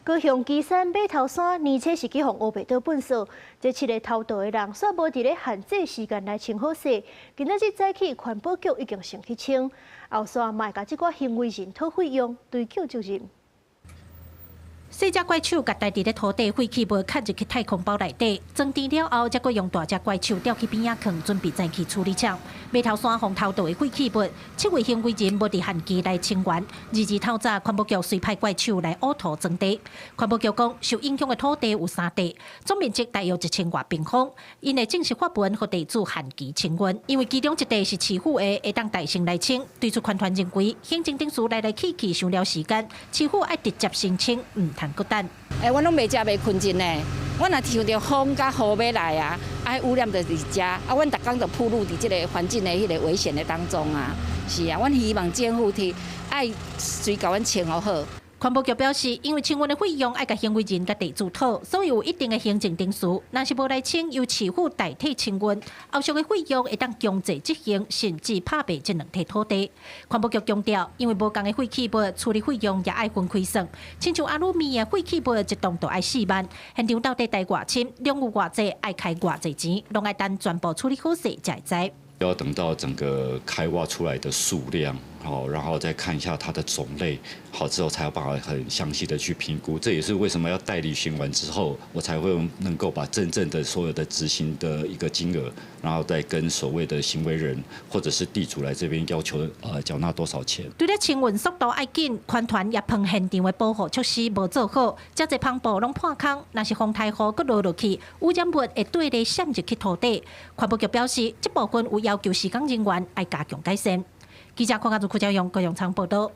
高雄旗山碼頭山年初四去予烏白倒糞掃，這七个偷渡的人煞無佇咧限制時間內清好勢。今仔日早起，環保局已經先去清，後續嘛會共這寡行為人討費用，追究責任。細隻怪手共待佇咧土地廢棄物崁入去太空包內底，裝填了後，才閣用大隻怪手吊去邊仔囥，準備載去處理廠。碼頭山予偷渡的廢棄物，七位行為人無佇限期內清完。22透早，環保局隨派怪手來挖土裝地。環保局講，受影響的土地有三塊，總面積大約一千外平方。𪜶會正式發文予地主限期清運，因為其中一塊是市府的，會當代先來清。對此環團認為，行政程序來來去去，傷了時間，市府愛直接申請，毋通閣等。欸，阮攏袂食袂睏陣呢。阮若聽著風佮雨欲來啊，啊，污染就佇遮，啊，阮逐工就暴露佇這個環境的彼个危險的當中啊。是啊，阮希望政府去愛隨共阮清予好。環保局表示，因為清運的費用愛共行為人佮地主討，所以有一定的行政程序。若是無來清，由市府代替清運，後續的費用會當強制執行，甚至拍賣這兩塊土地。環保局強調，因為無仝的廢棄物處理費用也愛分開算，親像阿魯米的廢棄物一噸就愛4萬，現場到底台偌深，量有偌濟，愛開偌濟錢，攏愛等全部處理好勢才會知。要等到整個開挖出來的數量，好，然後再看一下它的種類，好之後才有辦法很詳細的去評估。這也是為什麼要待履行完之後，我才會能夠把真正的所有的執行的一個金額，然後再跟所謂的行為人或者是地主來這邊要求，繳納多少錢。除了清運速度愛緊，環團也批現場的保護措施無做好，遮濟帆布攏破空，若是風颱雨閣落落去，污染物會綴咧滲入去土底。環保局表示，這部分有要求施工人員愛加強改善。記者鄺家如、柯家勇、高永昌報道。